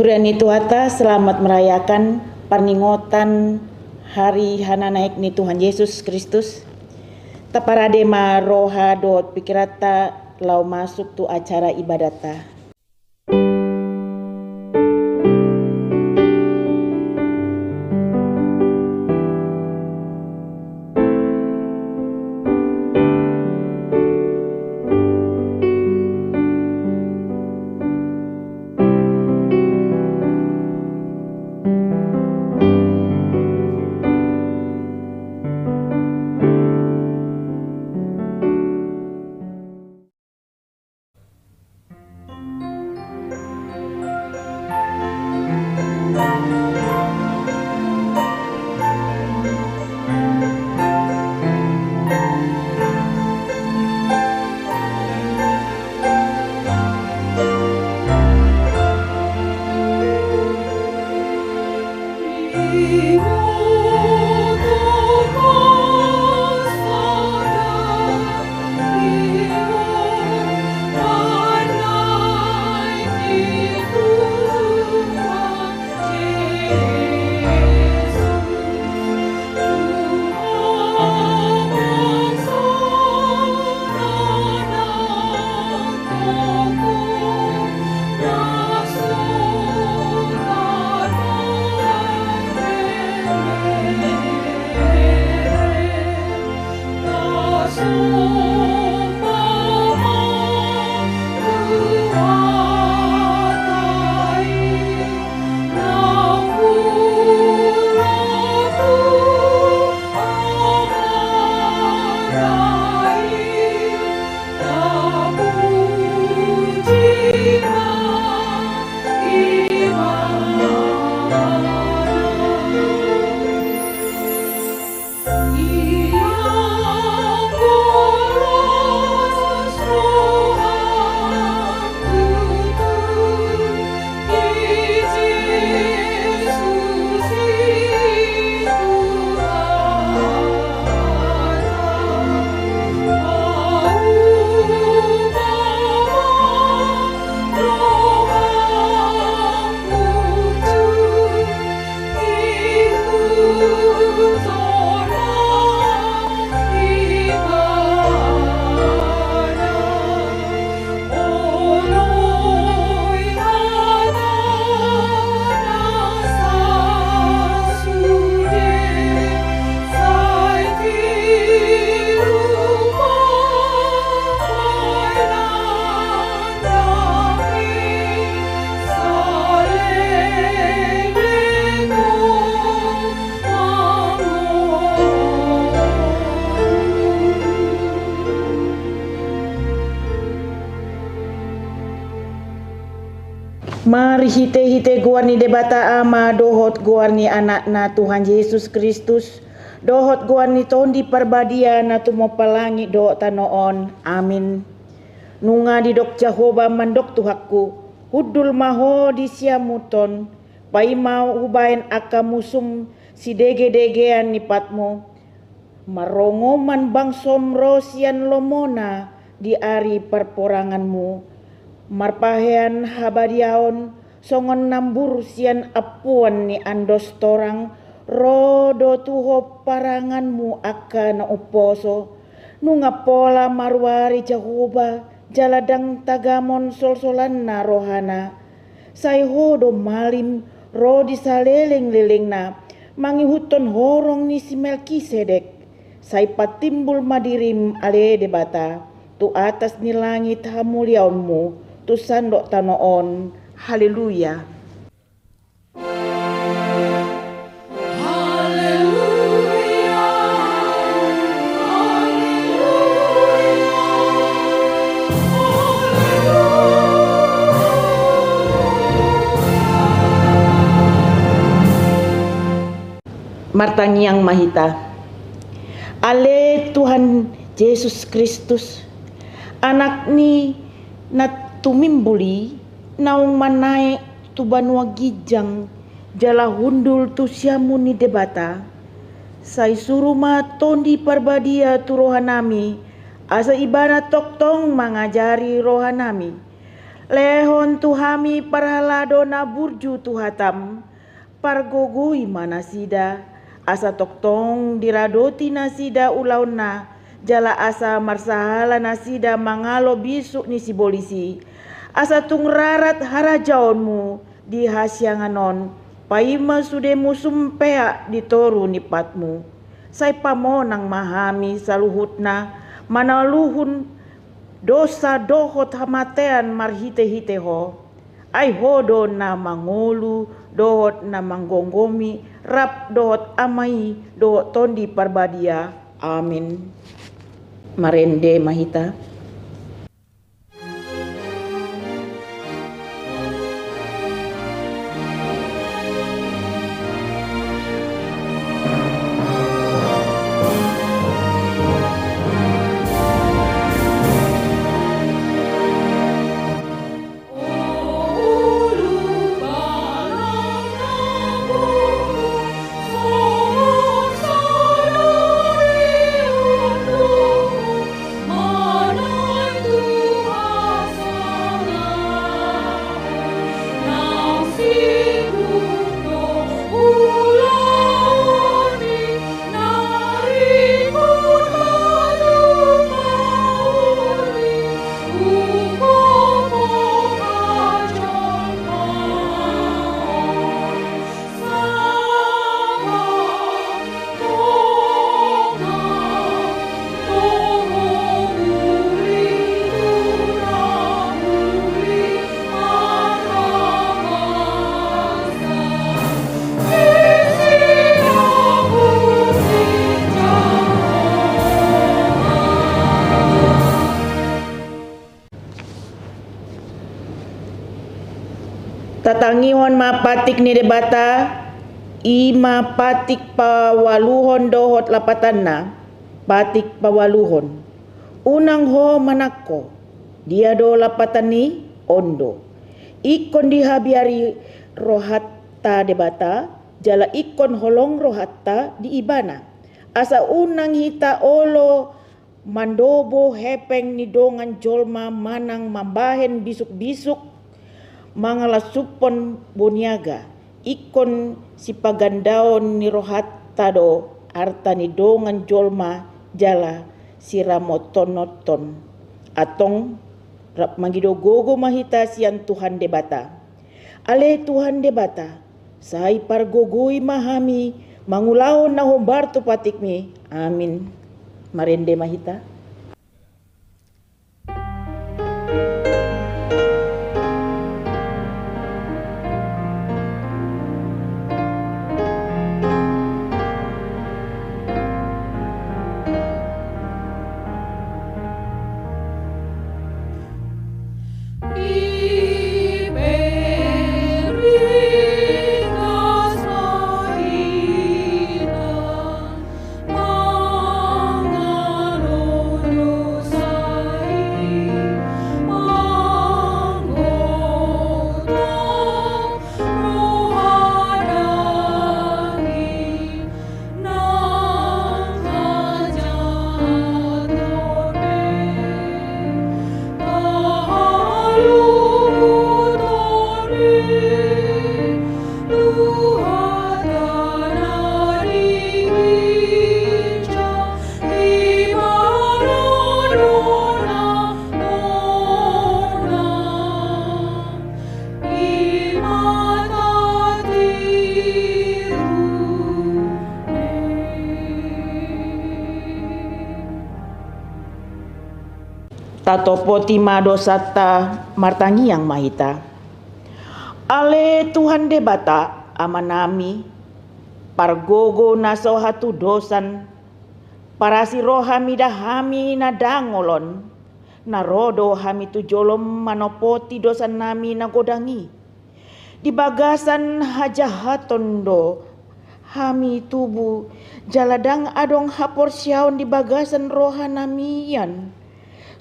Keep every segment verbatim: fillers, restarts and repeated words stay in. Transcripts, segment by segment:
Huria ni Tuhanta, selamat merayakan parningotan hari hananaek ni Tuhan Yesus Kristus. Taparade ma roha dohot pikiranta laho masuk tu acara ibadatta. Marhitehite goar ni Debata Ama dohot goar ni Anakna Tuhan Jesus Kristus, dohot goar ni Tondi Parbadia na tumompa langit dohot tano on. Amin. Nunga didok Jahowa mandok tu hangku, hundul ma ho di siamun on, paima hubaen angka musum sidegedegean ni patmu. Marrongoman bangsom ro sian lomona di ari parporanganmu. Marpahean habadiaon songon nambur sian ampuan ni andos torang, ro do tu ho paranganmu angka na umposo. Nunga pola maruari Jahowa, jala ndang tagamon solsolanna rohana. Sai ho do malim ro di salelenglelengna, mangihuthon horong ni si Melkisedek. Sai patimbul ma dirim ale Debata, tu atas ni langit hamuliaonmu, tu sandok tano on. Haleluya. Martangiang ma hita. Ale Tuhan Jesus Kristus, Anakmi na tumimbul i, naung manaek tu banua ginjang jala hundul tu siamun ni Debata, sai suru ma Tondi Parbadia tu rohanami, asa Ibana tongtong mangajari rohanami. Lehon tu hami parhalado na burju tu hataM, pargogoi ma nasida, asa tongtong diradoti nasida ulaonna, jala asa marsahala nasida mangalo bisuk ni sibolis i, asa tung rarat harajaonMu di hasiangan on, paima sude musum peak di toru ni patMu. Sai pamonang ma hami saluhutna, manaluhon dosa dohot hamatean marhitehite Ho. Ai Ho do na mangolu dohot na manggomgomi, rap dohot Ama i dohot Tondi Parbadia. Amin. Marende ma hita. Tatangihon ma patik ni Debata, i ma patik paualuhon dohot lapatanna. Patik paualuhon. Unang ho manangko, dia do lapatan ni on do. Ingkon dihabiari rohanta Debata, jala ingkon holong rohanta di Ibana. Asa unang hita olo mandobo hepeng ni dongan jolma manang mambahen bisukbisuk mangalasuphon boniaga, ingkon sipagandaon ni rohanta do arta ni dongan jolma jala siramotononton. Antong rap mangido gogo ma hita sian Tuhan Debata. Ale Tuhan Debata, sai pargogoi ma hami mangulahon na hombar tu patikmi. Amin. Marende ma hita. Tatopoti ma dosanta, martangiang ma hita. Ale Tuhan Debata, Amanami, pargogo na so hatudosan, parasi roha mida hami na dangol on, na ro do hami tu jolom manopoti dosannami na godang i. Di bagasan hajahaton do hami tubu, jala ndang adong haporseaon di bagasan rohanami an.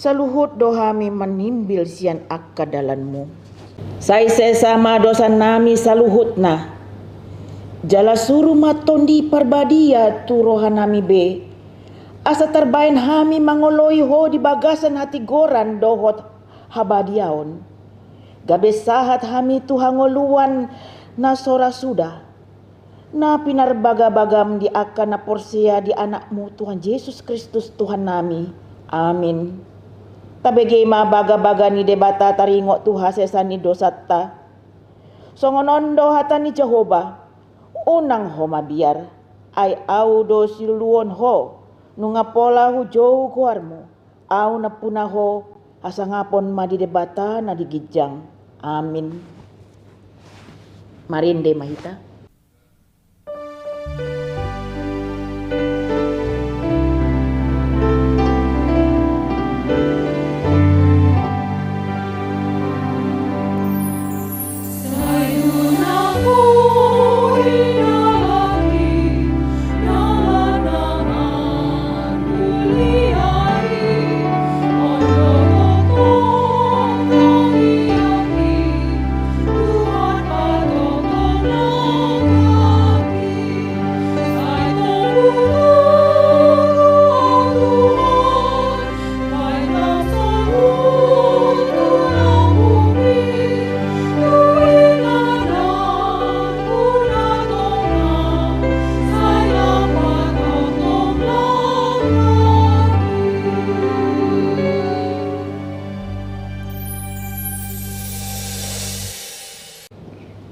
Saluhut do hami manimbil sian angka dalanmu. Sai sesa ma dosannami saluhutna. Jala suru ma Tondi Parbadia tu rohanami be. Asa tarbaen hami mangoloi ho di bagasan hatigoran dohot habadiaon. Gabe sahat hami tu hangoluan na so ra suda, na pinarbagabagam di angka na porsea di Anakmu Tuhan Jesus Kristus Tuhannami. Amin. Tabege ma bagabaga ni Debata taringot tu hasesaan ni dosanta. Songon on do hata ni Jahowa: Unang ho mabiar, ai Ahu do siluluon ho, nunga pola hujou goarmu. Ahu nampuna ho, hasangapon ma di Debata na di ginjang. Amin. Marende ma hita.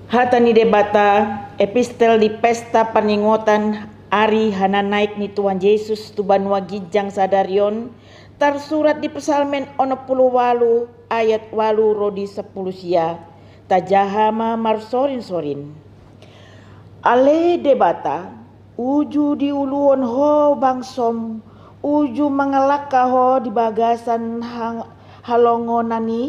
Hata ni Debata, epistel di pesta paningotan ari hananaek ni Tuhan Jesus tu banua ginjang sadari on, tarsurat di Psalmen onom pulu ualu ayat ualu ro di sampulu sia. Tajaha ma marsorinsorin. Ale Debata, uju diuluhon ho bangsom, uju mangalangka ho di bagasan hang-, halongonan i.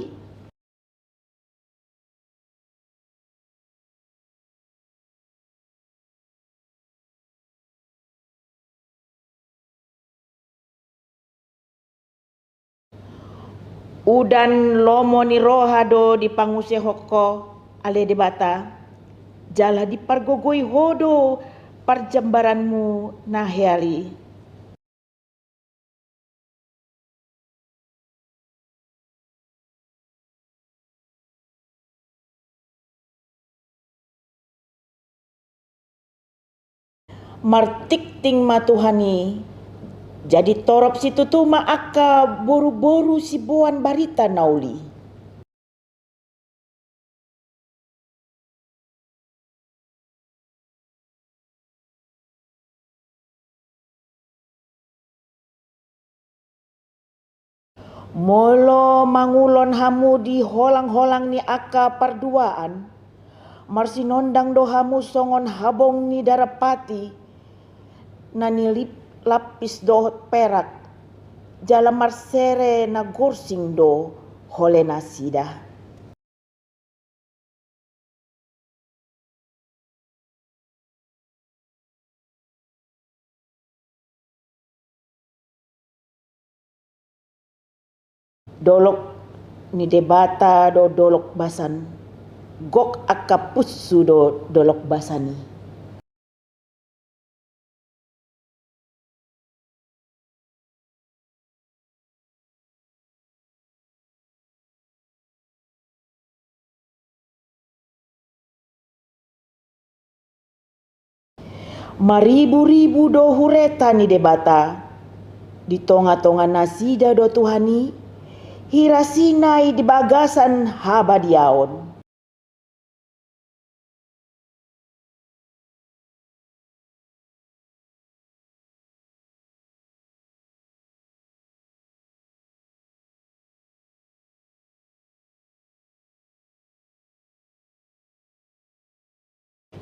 Udan lomo ni roha do dipangunsehon ho, ale Debata, jala dipargogoi ho do parjambaranmu na hea i. Martingting ma Tuhan i, jadi torop situtu ma angka boruboru siboan barita na uli. Molo mangulon hamu di holangholang ni angka parduaan, marsinondang do hamu songon habong ni darapati, na nilip-, lapis dohot perak, jala marsere na gorsing do holenasida. Dolok ni Debata do dolok basan, gok angka punsu do dolok basan i. Mariburibu do hureta ni Debata, di tongatonganasida do Tuhan i, hira Sinai di bagasan habadiaon.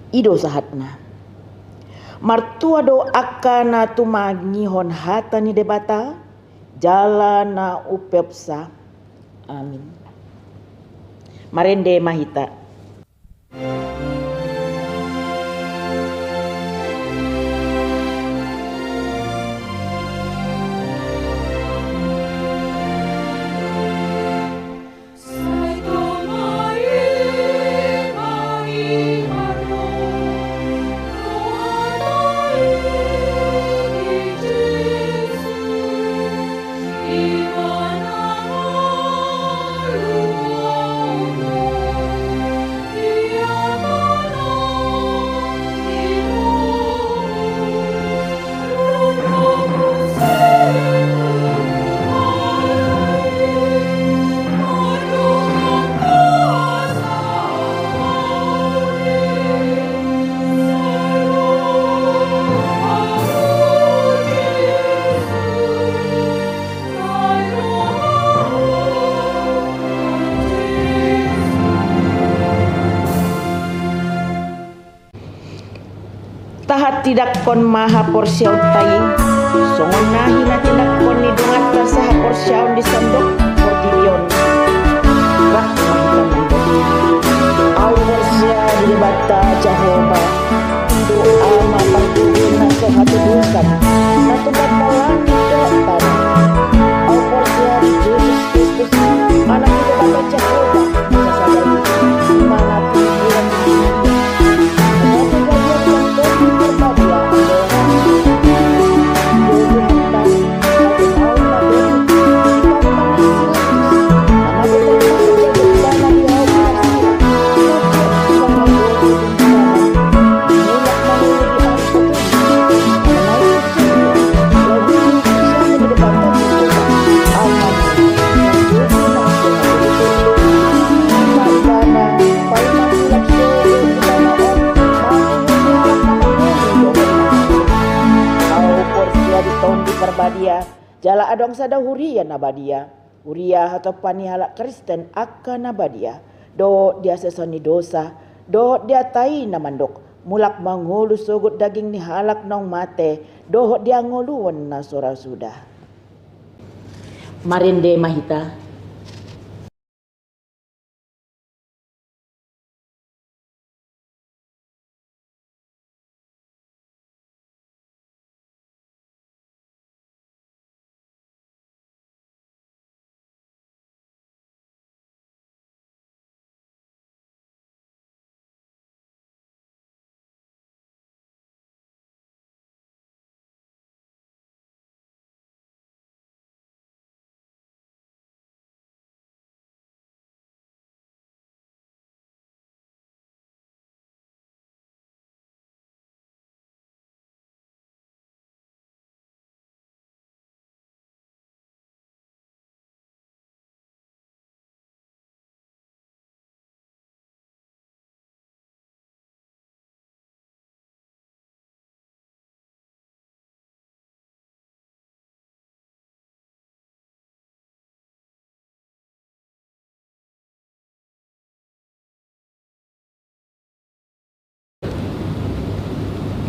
I do sahatna. Martua do angka na tumangihon hata ni Debata, jala na umpeopsa. Amin. Marende ma hita. Tahatindangkon ma haporseaonta i, songon na hinahatindangkon ni donganta sahaporseaon di sandok portibi on. Rap ma hita mandok. Ahu porsea di Debata Jahowa, tu Ama partubu na so hatudosan, na tumandangkon langit dohot tano. Ahu porsea di Jesus Kristus, Anak ni Debata Jahowa, na sasada i, na mangapuli hami. Ahu porsea di Tondi Parbadia, jala adong sada huria na badia. Huria hatompa ni halak Kristen angka na badia, dohot di hasesaan ni dosa, dohot di hata i na mandok, mulak mangolu sogot daging ni halak naung mate, dohot di hangoluan na so ra suda. Marende ma hita.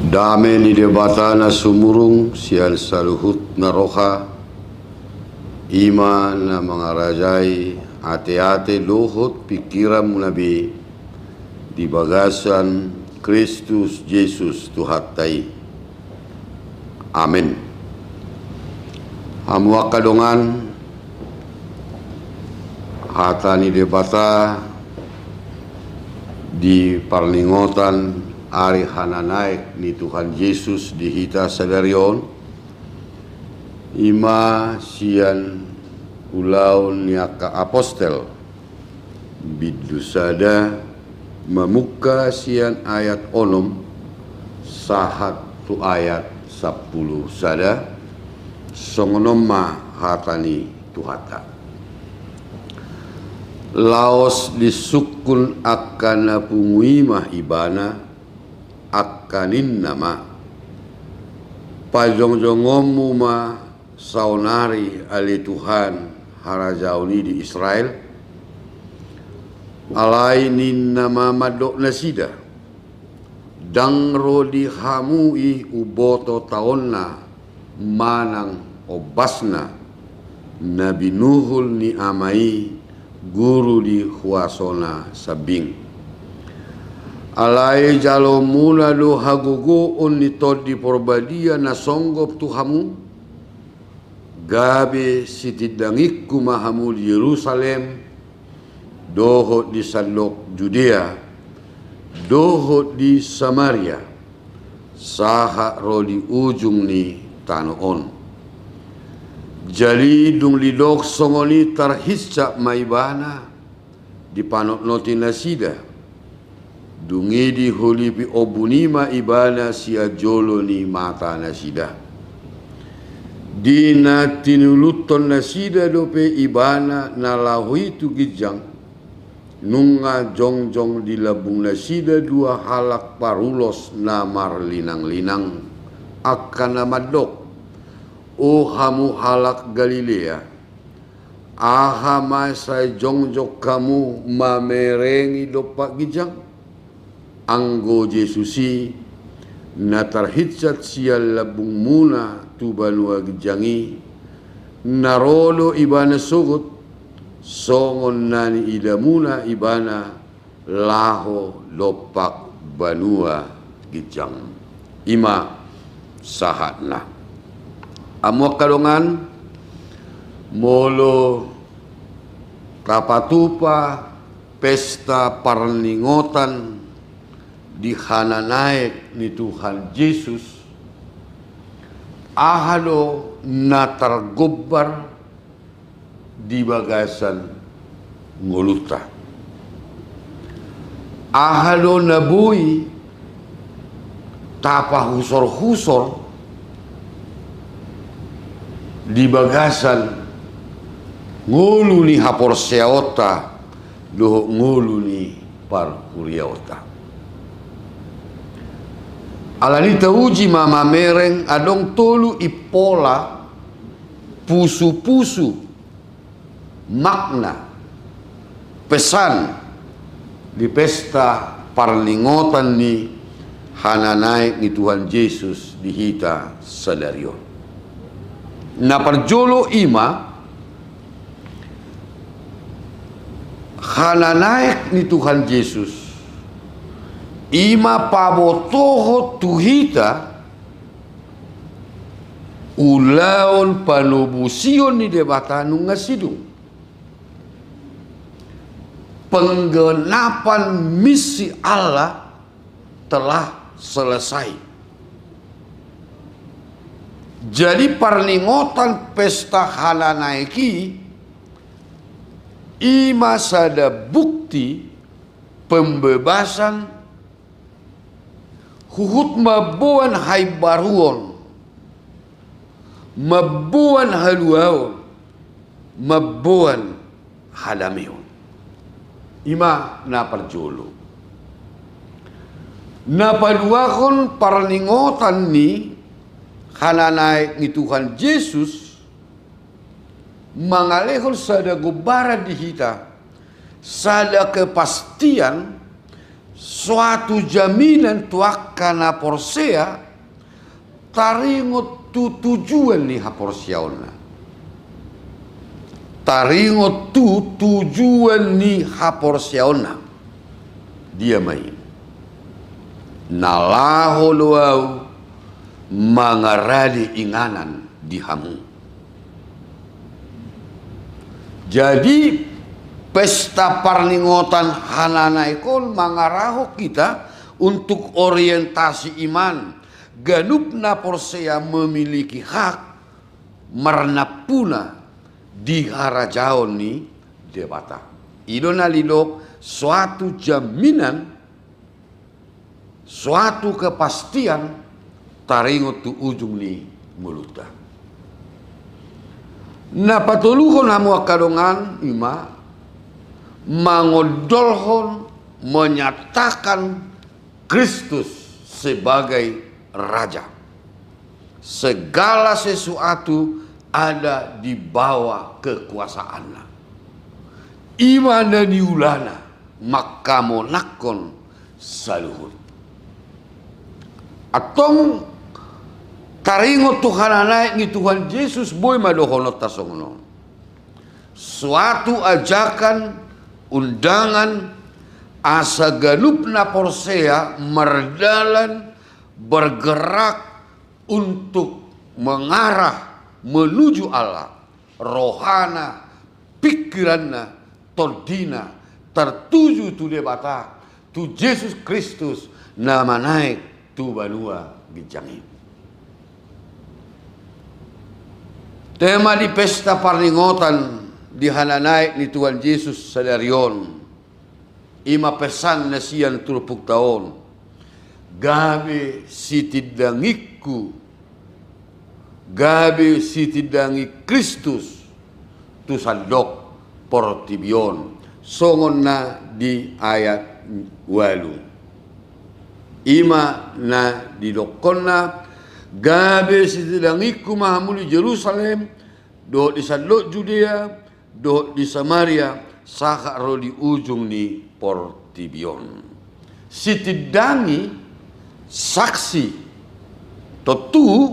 Dame ni Debata na sumurung sian saluhut na roha, i ma na mangarajai ateate dohot pingkiranmuna be di bagasan Kristus Jesus Tuhanta i. Amen. Hamu angka dongan, hata ni Debata di parningotan ari hananaek ni Tuhan Jesus di hita sadari on, i ma sian Ulaon ni angka Apostel, bindu sada, mamungka sian ayat onom sahat tu ayat sampulu sada. Songon on ma hata ni Tuhanta. Laos disungkun angka na pungu i ma Ibana, angka ninna ma, pajongjongonmu ma saonari ale Tuhan harajaon i di Israel. Alai ninna ma mandok nasida, ndang ro di hamu i umboto taonna manang ombasna na binuhul ni Ama i guru di huasona sambing. Alai jalomuna do hagogoon ni Tondi Parbadia na songgop tu hamu, gabe sitindangingku ma hamu di Jerusalem, dohot di sandok Judea, dohot di Samaria, sahat ro di ujung ni tano on. Jadi dung didok songon i tarhinsat ma Ibana, dipanotnoti nasida. Dung i diholipi ombun i ma Ibana sian jolo ni mata nasida. Di na tinuluthon nasida dope Ibana na laho i tu ginjang, nunga jongjong di lambung nasida dua halak parulos na marlinanglinang, angka na mandok, O hamu halak Galilea, aha ma sai jongjong hamu mamerengi dompak ginjang? Anggo Jesus i, na tarhinsat sian lambungmuna tu banua ginjang i, na ro do ibana sogot, songon na niidamuna ibana laho dompak banua ginjang. I ma sahatna. Hamu angka dongan, molo tapatupa pesta parningotan di hananaek ni Tuhan Jesus, aha do na targombar di bagasan ngolunta? Aha do na boi tapahusor-husor di bagasan ngolu ni haporseaonta dohot ngolu ni parhuriaonta? Alani tauji ma mamereng adong tolu impola pusu-pusu makna, pesan di pesta parningotan ni hananaek ni Tuhan Jesus di hita sadari on. Na parjolo i ma, hananaek ni Tuhan Jesus i ma pabotohon tu hita ulaon panobusion ni Debata nunga sidung. Penggenapan misi Allah telah selesai. Jadi parningotan pesta hananaek i, i ma sada bukti pembebasan, huhut mamboan haimbaruon, mamboan haluaon, mamboan hadameon. I ma na parjolo. Na paduahon, parningotan ni hananaek ni Tuhan Jesus mangalehon sada gombaran di hita, sada kepastian, suatu jaminan tu angka na porsea, taringot tu tujuan ni haporseaonna. Taringot tu tujuan ni haporseaonna. Dia ma i? Na laho do ahu mangarade inganan di hamu. Jadi, pesta parningotan hananaek on mangarahon hita untuk orientasi iman, ganup na porsea memiliki hak marnampuna di harajaon ni Debata. I do na didok suatu jaminan, suatu kepastian taringot tu ujung ni ngolunta. Na patoluhon, hamu angka dongan, i ma mangondolhon, menyatakan Kristus sebagai Raja. Segala sesuatu ada di bawah kekuasaanna. I ma na niulana manghamonanghon saluhut. Antong taringot tu hananaek ni Tuhan Jesus, boi ma dohononta songon on. Suatu ajakan, undangan, asa ganup na porsea mardalan, bergerak untuk mengarah menuju Allah, rohana, pikiranna, tondina, tertuju tu Debata, tu Jesus Kristus na manaek tu banua ginjang i. Tema di pesta parningotan di hananaek ni Tuhan Jesus sadari on, i ma pesan na sian turpukta on: gabe sitindangingku, gabe sitindangi Kristus tu sandok portibi on, songon na di ayat ualu. I ma na didokkonna: Gabe sitindangingku ma hamu di Jerusalem, dohot di sandok Judea, dohot di Samaria, sahat ro di ujung ni portibi on. Sitindangi, saksi, Tontu,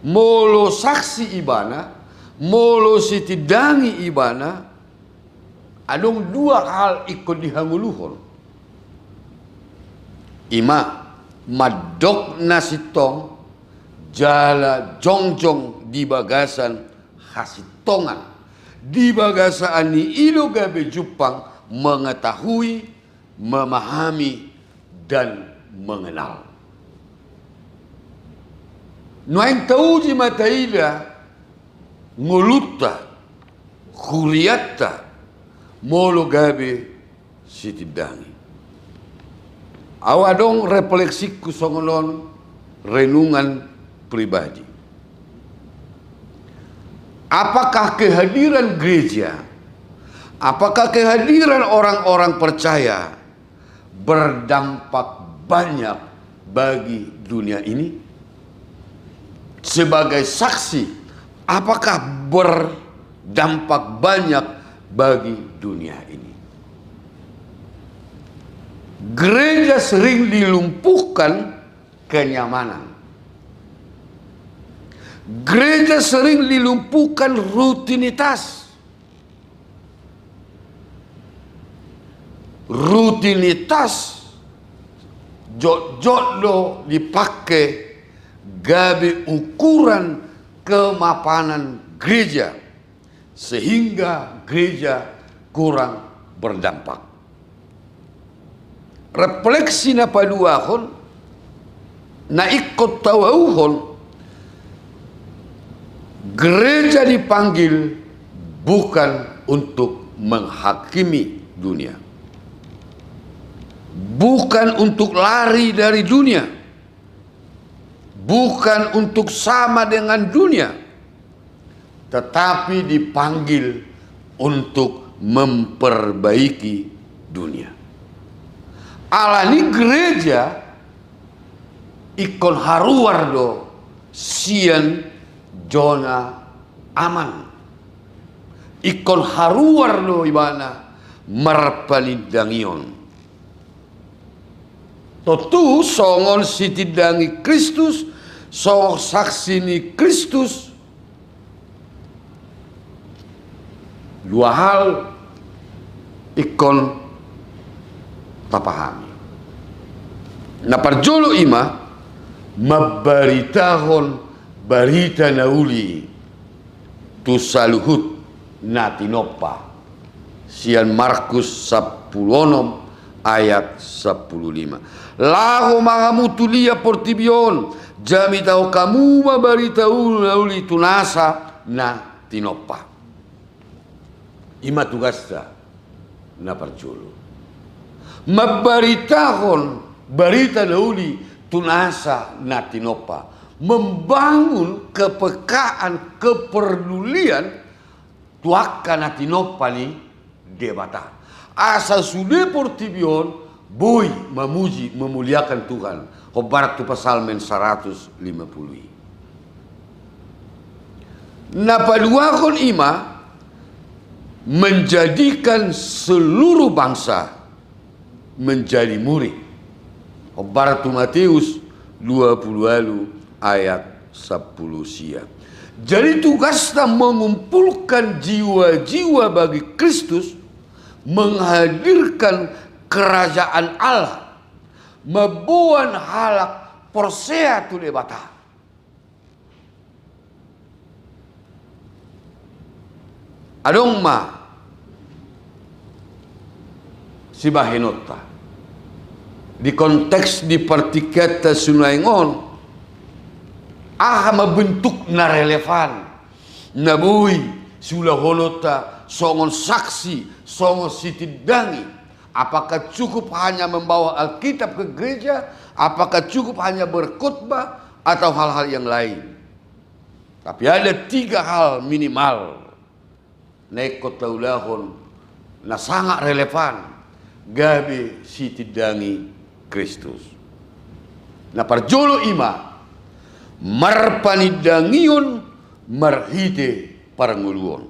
molo saksi ibana, molo sitindangi ibana, adong dua hal ingkon dihangoluhon. Ima, mandok na sintong, jala jongjong di bagasan hasintongan, di bagasan ni i do gabe jumpang mengetahui, memahami, dan mengenal. Nuaeng tauji ma taida ngolunta, hurianta, molo gabe sitindangi. Au adong refleksingku songon on, renungan pribadi. Apakah kehadiran gereja, apakah kehadiran orang-orang percaya berdampak banyak bagi dunia ini? Sebagai saksi, apakah berdampak banyak bagi dunia ini? Gereja sering dilumpuhkan kenyamanan. Gereja sering dilumpuhkan rutinitas. Rutinitas jotjot do dipake gabe ukuran kemapanan gereja, sehingga gereja kurang berdampak. Refleksi na paduahon, na ingkon tauhon, gereja dipanggil bukan untuk menghakimi dunia, bukan untuk lari dari dunia, bukan untuk sama dengan dunia, tetapi dipanggil untuk memperbaiki dunia. Alani gereja ingkon haruar do sian zona aman. Ingkon haruar do ibana marpanindangion. Tontu songon sitindangi Kristus, songon saksi ni Kristus, dua hal ingkon tapahami. Na parjolo ima, mambaritahon barita na uli tu saluhut na tinompa. Sian Markus sampulu onom ayat sampulu lima. Laho ma hamu tu lia portibi on, jamitahon hamu ma barita uli na uli tu nasa na tinompa. Ima tugasta na parjolo. Mambaritahon barita na uli tu nasa na tinompa. Membangun kepekaan, kepedulian tu angka na tinompa ni Debata. Asa sude portibi on boi mamuji, memuliakan Tuhan. Hombar tu Psalmen saratus lima pulu i. Na paduahon ima menjadikan seluruh bangsa menjadi murid. Hombar tu Matius dua pulu ualu ayat sampulu sia. Jadi tugasta mengumpulkan jiwa-jiwa bagi Kristus, menghadirkan kerajaan Allah, mamboan halak porsea tu Debata. Adong ma sibahenonta di konteks ni partingkianta sunaeng on, aha ma bentuk na relevan na boi siulahononta songon saksi, songon sitindangi? Apakah cukup hanya membawa Alkitab ke gereja? Apakah cukup hanya berkhotbah atau hal-hal yang lain? Tapi ada tiga hal minimal na ingkon taulahon na sangat relevan gabe sitindangi Kristus. Na parjolo ima marpanindangion marhite parngoluon,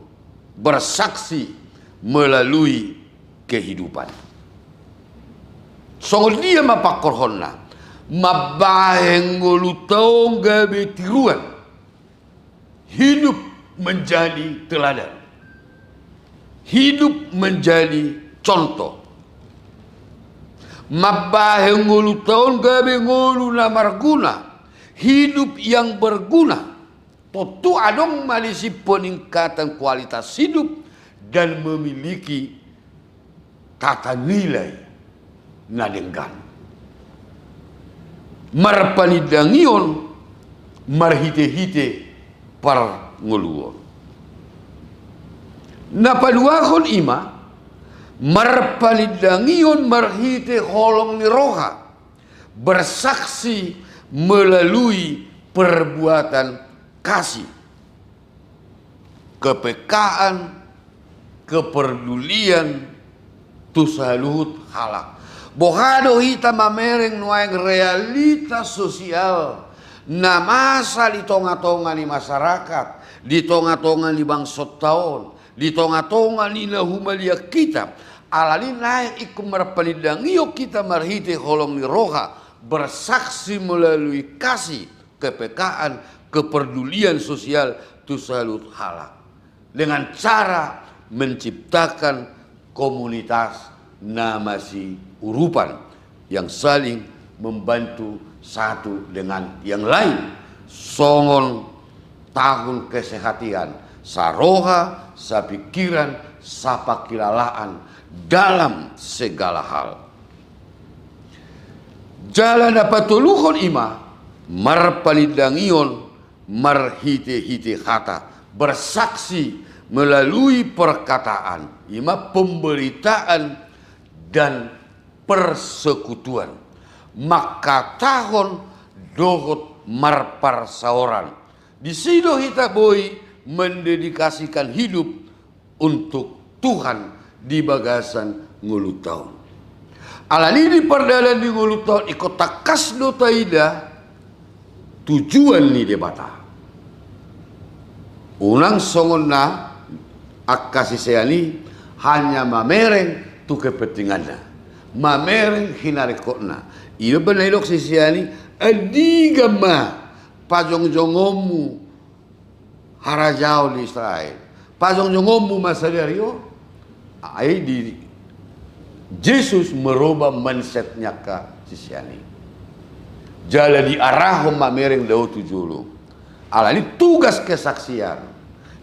bersaksi melalui kehidupan. Songon dia ma pangkorhonna? Mambahen ngolunta on gabe tiruan. Hidup menjadi teladan. Hidup menjadi contoh. Mambahen ngolunta on gabe ngolu na marguna. Hidup yang berguna. Tontu adong ma disi peningkatan kualitas hidup dan memiliki tata nilai na denggan. Marpanindangion marhite-hite parngoluon. Na paduahon i ma marpanindangion marhite holong ni roha, bersaksi melalui perbuatan kasih, kepekaan, kepedulian tu saluhut halak. Boha do hita mamereng nuaeng realitas sosial na masa di tonga-tonga ni masyarakat, di tonga-tonga ni bangsonta on, di tonga-tonga ni na humaliang hita. Alani naeng ingkon marpanindangion hita marhite holong ni roha, bersaksi melalui kasih, kepekaan, kepedulian sosial tu saluhut halak. Dengan cara menciptakan komunitas na masiurupan yang saling membantu satu dengan yang lain. Songon tahun kesehatan, saroha, sapikiran, sapangkilalaan dalam segala hal. Jala na patoluhon i ma marpanindangion marhite-hite hata, bersaksi melalui perkataan, i ma pemberitaan dan persekutuan, mangkatahon dohot marparsaoran. Disi do hita boi mendedikasikan hidup untuk Tuhan di bagasan ngolunta on. Alani di pardalan ni ngolunta on ingkon tangkas do taida tujuan ni Debata. Unang songon na angka sisean i hanya mamereng tu kepentinganna, mamereng hinaringkotna. I do umbahen na didok sisean i, andigan ma pajongjongonmu harajaon ni Israel. Pajongjongonmu ma sadari on. Ai di Jesus merubah mindset ni angka sisean i. Jala diarahon mamereng dao tu jolo. Alani tugas kesaksian.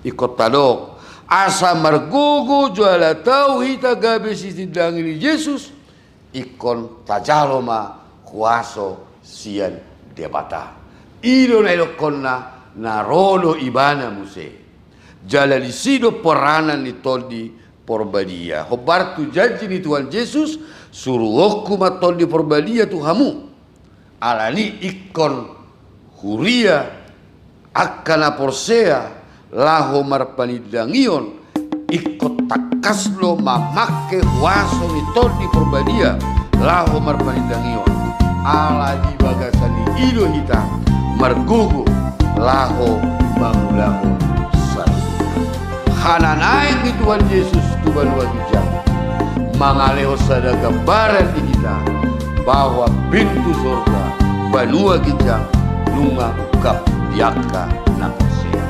Ingkon tadok, asa margogo jala tau hita gabe sitindangi ni Jesus, ingkon tajalo ma huaso sian Debata. I do na idokkonna, na ro do Ibana muse. Jala disi do peranan ni Tondi Porbadia. Hombar tu janji ni Tuhan Jesus, suruonku ma Tondi Porbadia tu hamu. Alani ingkon huria angka na porsea laho marpanindangion, ingkon tangkas do mamangke huaso ni Tondi Porbadia laho marpanindangion. Ala di bagasan i do hita margogo laho mangulahon saluhutna. Hananaek ni Tuhan Jesus tu banua ginjang mangalehon sada gambaran di hita bahwa pintu sorga, banua ginjang, nunga ungkap di angka na porsea.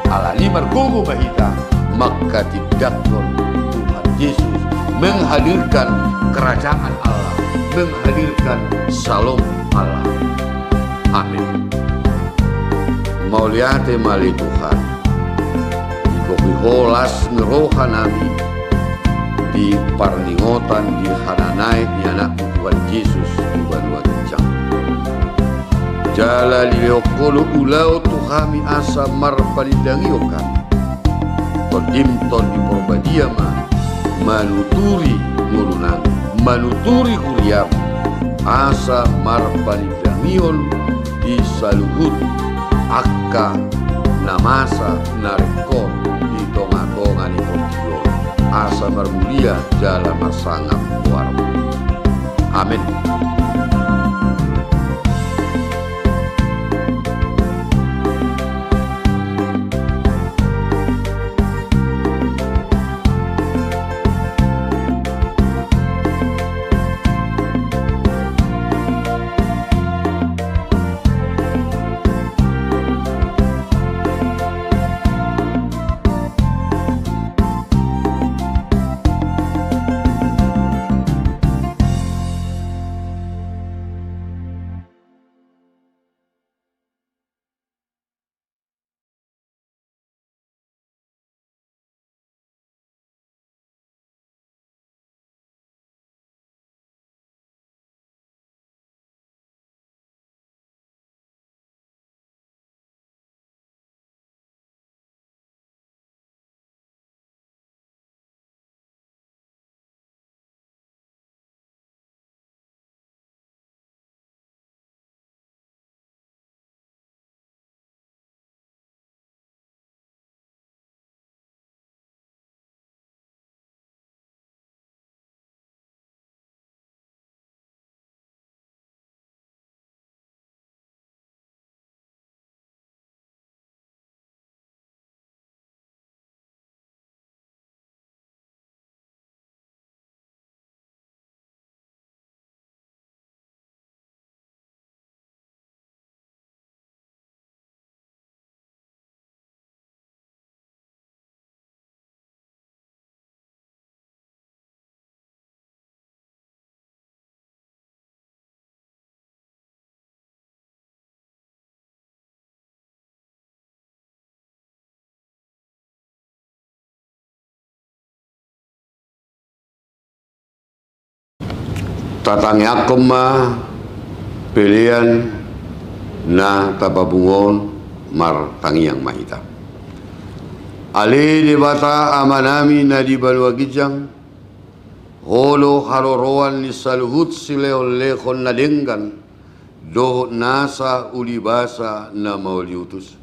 Alani margogo ma hita manghatindanghon Tuhan Jesus, menghadirkan kerajaan Allah, menghadirkan Shalom Allah. Amin. Mauliate ma ale Tuhan. Digohi Ho las ni roha nami di parningotan di hananaek ni Anakmu Tuhan Jesus tu banua ginjang. Jala dilehon Ho do ulaon tu hami asa marpanindangion hami. Tondim Tondi Porbadia ma manuturi ngolunami, manuturi huriam, asa marpanindangion di saluhut angka na masa na ringkot di tonga-tonga ni portibi on, asa marmulia jala marsangap goarmu. Amen. Tatangiangkon ma pelean na tapapungu on. Martangiang ma hita. Ale Debata Amanami na di banua ginjang, Ho do haroroan ni saluhut silehonlehon na denggan dohot nasa ulibasa na mauliutus.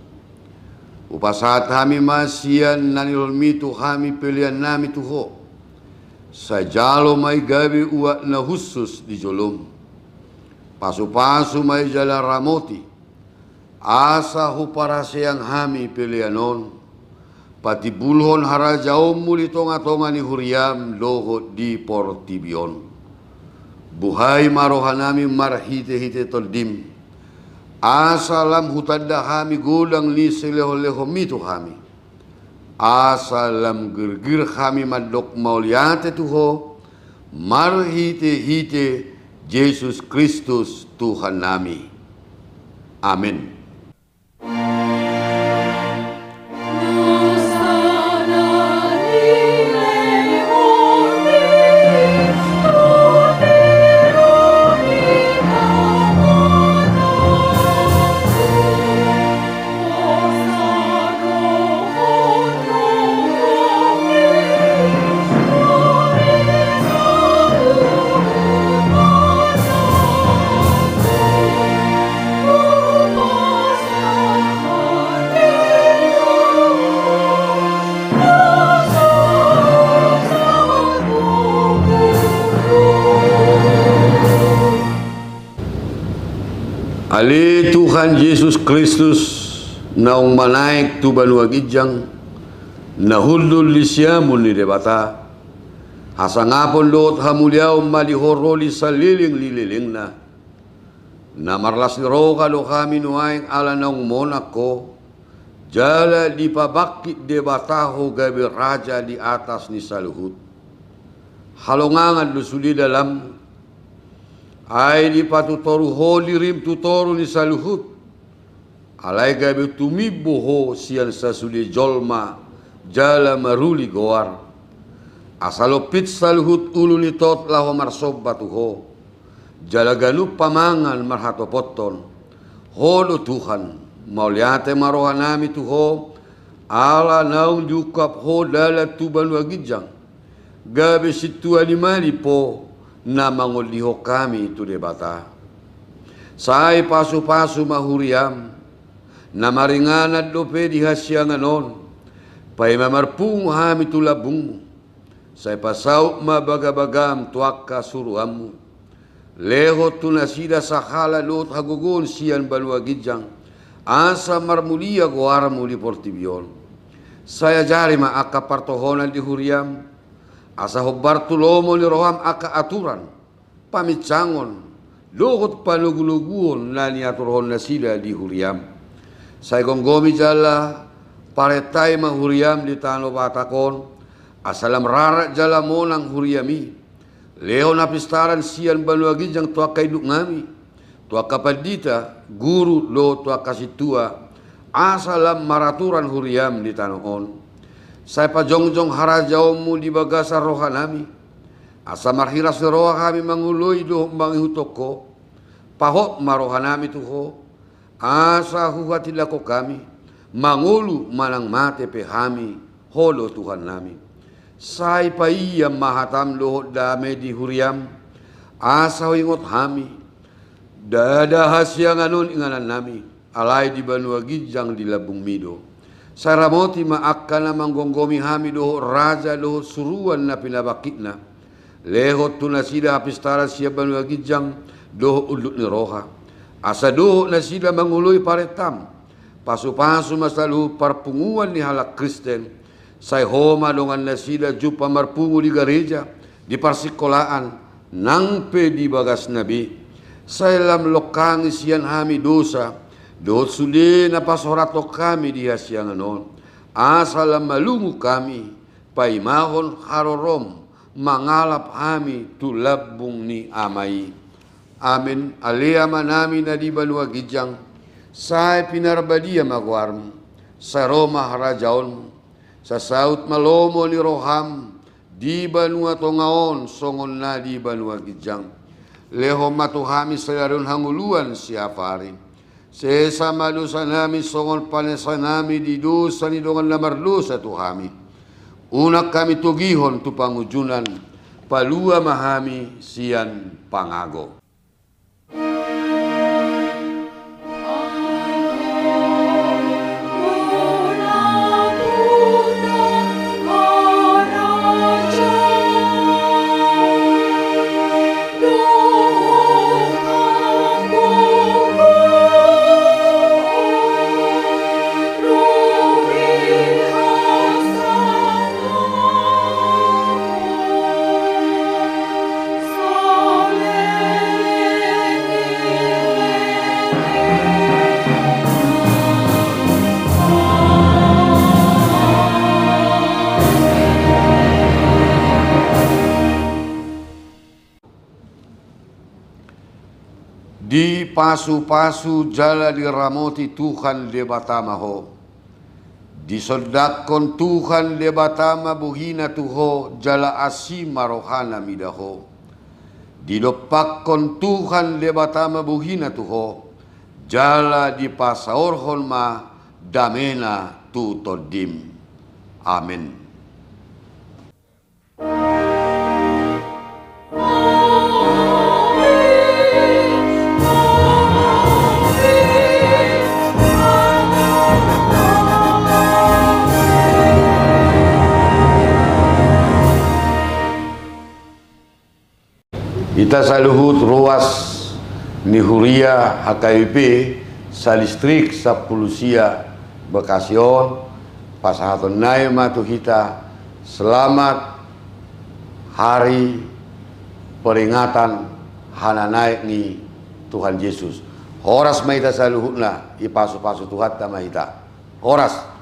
Hupasahat hami ma sian na nilehonmi tu hami peleannami tu Ho. Sai jalo ma i gabe uap na hushus di jolom. Pasupasu ma i jala ramoti, asa huparhaseang hami pelean on patimbulhon harajaonmu di tongatonga ni huriam dohot di portibi on. Buhai ma rohanami marhitehite Tondim, asa lam hutanda hami godang ni silehonlehonmi tu hami, asa lam girgir hami mandok mauliate tu Ho marhitehite Jesus Kristus Tuhannami. Amen. Ale Tuhan Jesus Kristus, naung manaek tu banua ginjang, na hundul di siamun ni Debata, hasangapon dohot hamuliaon ma di Ho ro di saleleng ni lelengna. Na marlas ni roha do hami nuaeng ala naung monang Ho, jala dipabangkit Debata Ho gabe Raja di atas ni saluhut. Halongangan do sude dalanmu, ai dipatutoru Ho dirim tu toru ni saluhut. Alai gabe tumimbo Ho sian sasude jolma jala maruli goar, asa lompit saluhut ulu ni tot laho marsomba tu Ho, jala ganup pamangan marhatopothon. Ho do Tuhan. Mauliate ma rohanami tu Ho, ala naung diungkap Ho dalan tu banua ginjang, gabe sintua ni mani Po na mangoldihon hami tu Debata. Sai pasupasu ma huriam, na maringanan dope di hasiangan on, paima marpungu hami tu lambungmu. Sai pasaut ma bagabagam tu angka suruanmu. Lehon tu nasida sahala dohot hagogoon sian banua ginjang, asa marmulia goarmu di portibi on. Sai ajari ma angka partohonan di huriam, asa hombar tu lomo ni roham angka aturan, paminsangon, dohot panogunoguon na niaturhon nasida di huriam. Sai gomgomi jala parentai ma huriam di tano Batak on, asa lam rarat jala monang huriam i. Lehon hapistaran sian banua ginjang tu angka induknami, tu angka pandita, guru dohot tu angka sintua, asa lam maraturan huriam di tano on. Sai pajongjong harajaonmu di bagasan rohanami, asa marhiras ni roha hami mangoloi dohot mangihuthon Ho. Pahot ma rohanami tu Ho, asa huhatindangkon hami, mangolu manang mate pe hami, Ho do Tuhannami. Sai paian ma hatam dohot dame di huriam, asa huingot hami, ndada hasiangan on inganannami, alai di banua ginjang di lambungmi do. Sai ramoti ma angka na manggomgomi hami dohot raja dohot suruan na pinabangkitna. Lehon tu nasida hapistaran sian banua ginjang dohot unduk ni roha, asa dohot nasida mangoloi parentam. Pasupasu ma saluhut parpunguan ni halak Kristen. Sai Ho ma dongan nasida jumpa marpungu di gareja, di parsingkolaan, nang pe di bagasna be. Sai lam longkangi sian hami dosa dohot sude na pasorathon hami di hasiangan on, asa lam malungun hami, paimahon harorom mangalap hami tu lambung ni Ama i. Amen. Ale Amanami na di banua ginjang, sai pinarbadia ma goarmu, sai ro ma harajaonmu, sai saut ma lomo ni roham di banua tonga on songon na di banua ginjang. Lehon ma tu hami sadari on hangoluan siapari. Sesa ma dosanami songon panesanami di dosa ni dongan na mardosa tu hami. Unang hami togihon tu pangunjunan, palua ma hami sian pangago. Dipasupasu jala diramoti Tuhan Debata ma ho. Disondangkon Tuhan Debata ma bohina tu ho jala asi ma rohana mida ho. Didompakkon Tuhan Debata ma bohina tu ho, jala dipasaorhon ma damena tu tondim. Amen. Hita saluhut ruas ni huria H K B P sadistrik sampulu sia Bekasi on, pasahaton nai ma tu hita selamat hari peringatan hananaek ni Tuhan Jesus. Horas ma hita saluhutna, dipasupasu Tuhanta ma hita. Horas.